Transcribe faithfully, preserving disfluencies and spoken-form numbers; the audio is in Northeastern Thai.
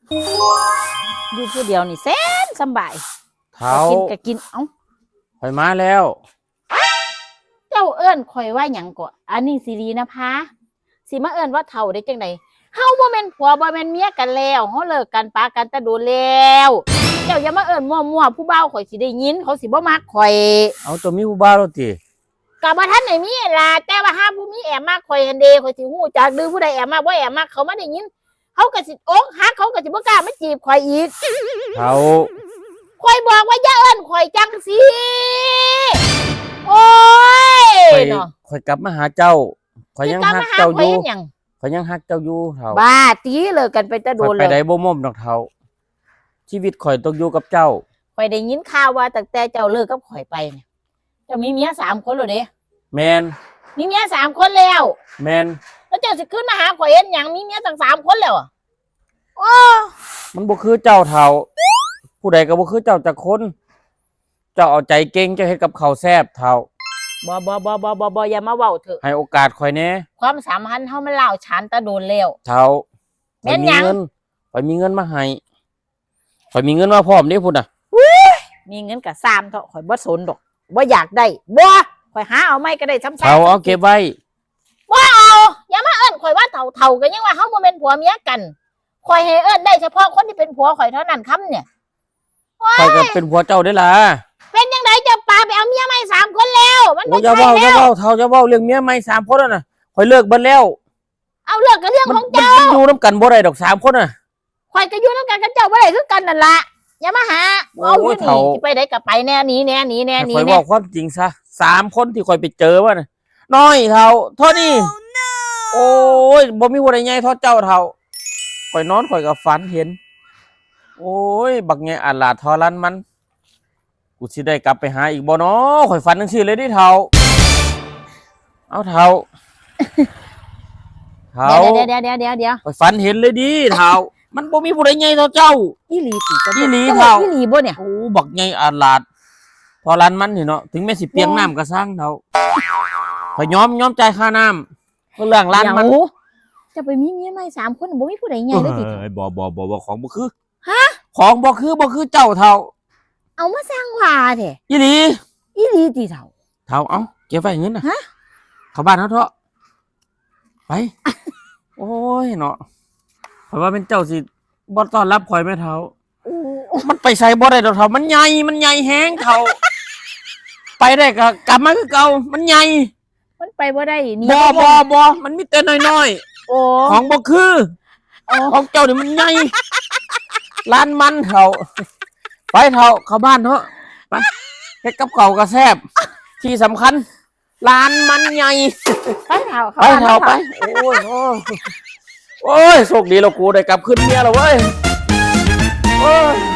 อยู่ผู้เดียวนี่แสนสำบาย เฒ่า กินก็กิน เอ้า ข่อยมาแล้ว เจ้าเอิ้นข่อยว่าหยังเกาะ อันนี้สิรินภา สิมาเอิ้นว่าเฒ่าได้จั่งใด เฮาบ่แม่นผัวบ่แม่นเมียกันแล้ว เฮาเลิกกันปะกันแต่โดนแล้ว เจ้าอย่ามาเอิ้นมั่วๆ ผู้บ่าวข่อยสิได้ยิน เขาสิบ่มักข่อย เอา เจ้ามีผู้บ่าวแล้วติ ก็บ่ทันได้มีล่ะ แต่ว่าหาผู้มีแอบมักข่อยหั่นเด้ ข่อยสิฮู้จักหรือผู้ใดแอบมักบ่แอบมัก เขามาได้ยิน เขาก็สิอกหัก เขาก็สิบ่กล้ามาจีบข่อยอีก เฒ่า ข่อยบอกว่าอย่าเอิ้นข่อยจั่งซี้ โอ้ย ข่อย เนาะ ข่อยกลับมาหาเจ้า ข่อยยังฮักเจ้าอยู่ สิกลับมาหาข่อยเฮ็ดหยัง ข่อยยังฮักเจ้าอยู่เฒ่า บ้าติ เลิกกันไปแต่โดน ข่อยไป แล้ว ใดบ่ม่อมดอกเฒ่า ชีวิตข่อยต้องอยู่กับเจ้า ข่อยได้ยินข่าวว่าตั้งแต่เจ้าเลิกกับข่อยไปเนี่ย เจ้ามีเมียสามคนแล้วเด้ แม่น มีเมียสามคนแล้ว แม่น แล้วเจ้าสิขึ้นมาหาข่อยเฮ็ดหยัง มีเมียตั้งสามคนแล้วอะ โอ้ มันบ่คือเจ้าเฒ่า ผู้ใดก็บ่คือเจ้าจักคน เจ้าเอาใจเก่ง เจ้าเฮ็ดกับข้าวแซ่บเฒ่า บ่ บ่ บ่ บ่ บ่ บ่ อย่ามาเว้าเถอะ ให้โอกาสข่อยแหน่ ความสัมพันธ์เฮามันร้าวฉานแต่โดนแล้ว เฒ่า แม่นหยัง ข่อยมีเงิน ข่อยมีเงินมาให้ ข่อยมีเงินมาพร้อมเด้พุ้นน่ะ มีเงินก็ซ่ำเถาะ ข่อยบ่สนดอก บ่อยากได้ บ่ ข่อยหาเอาใหม่ก็ได้ ซ้ำๆ เฒ่า เอาเก็บไว้ บ่เอา อย่ามาเอิ้นข่อยว่าเฒ่า เฒ่าก็ยังว่าเฮาบ่แม่นผัวเมียกัน ข่อยให้เอิ้นได้เฉพาะคนที่เป็นผัวข่อยเท่านั้นคำเนี่ย โอ้ย ข่อยก็เป็นผัวเจ้าเด้ล่ะ เป็นจั่งใดเจ้าปาไปเอาเมียใหม่สามคนแล้ว มัน โอ้ บ่ อย่า ใช่ เว้า อย่า แล้ว เว้าเฒ่า อย่าเว้าเรื่องเมียใหม่สามคนแล้วน่ะ ข่อยเลิกเบิดแล้ว เอาเลิกก็เรื่องของเจ้า มัน มันอยู่นำกันบ่ได้ดอกสามคนน่ะ ข่อยก็อยู่นำกันกับเจ้าบ่ได้คือกันนั่นล่ะ อย่ามาหา โอ้ย เอาอยู่นี่ เฒ่า สิไปใดก็ไปแน่ หนีแน่ หนีแน่ ให้ หนี ข่อย แน่ เว้าความจริงซะ สามคนที่ข่อยไปเจอมาน่ะ น้อยเฒ่า เท่านี้ โอ้ย บ่มีผู้ใดใหญ่เท่าเจ้าเฒ่า ข่อยนอนข่อยก็ฝันเห็น โอ้ย บักใหญ่อาหลาดทอรันมัน กูสิได้กลับไปหาอีกบ่น้อ ข่อยฝันจั่งซี้เลยเด้เฒ่า เอาเฒ่า เฒ่า เดี๋ยว เดี๋ยว เดี๋ยว เดี๋ยว เดี๋ยว ข่อยฝันเห็นเลยเด้เฒ่า มันบ่มีผู้ใดใหญ่เท่าเจ้า อีหลีติ อีหลี เจ้า เฒ่า อีหลีบ่เนี่ย โอ้ บักใหญ่อาหลาดทอรันมันนี่เนาะ ถึงแม่นสิเปียงน้ำก็ซ่างเฒ่า ข่อยยอม ยอมจ่ายค่าน้ำ เรื่องร้านมัน เดี๋ยว เจ้าไปมีเมียใหม่สามคน บ่มีผู้ใดใหญ่เลยติ เอ้ย บ่ บ่ บ่ บ่ ของบ่คือ ฮะ ของบ่คือ บ่คือเจ้าเฒ่า เอามาสร้างว่าแท้ อีหลี อีหลีติเฒ่า เฒ่า เอ้า เก็บไว้เงินน่ะ ฮะ เข้าบ้านเฮาเถาะ ไป โอ้ยเนาะ ข่อยว่าแม่นเจ้าสิบ่ต้อนรับข่อยแม่เฒ่า โอ้ มันไปไสบ่ได้ดอกเฒ่า มันใหญ่ มันใหญ่แฮงเฒ่า ไปได้ก็กลับมาคือเก่า มันใหญ่ มันไปบ่ได้ หนี บ่ บ่ได้ บ่ บ่ มันมีแต่น้อยๆ โอ้ ของบ่คือ โอ้ ของเจ้านี่มันใหญ่ ร้านมันเฒ่า ไปเฒ่า เข้าบ้านเถาะ ไป เฮ็ดกับข้าวก็แซ่บ ที่สำคัญ ร้านมันใหญ่ ไปเฒ่า เข้า ไป บ้าน เฒ่า เถาะ ไป โอ้ย โอ้ย โอ้ย โชคดีแล้วกูได้กลับคืนเมียแล้วเว้ย โอ้ย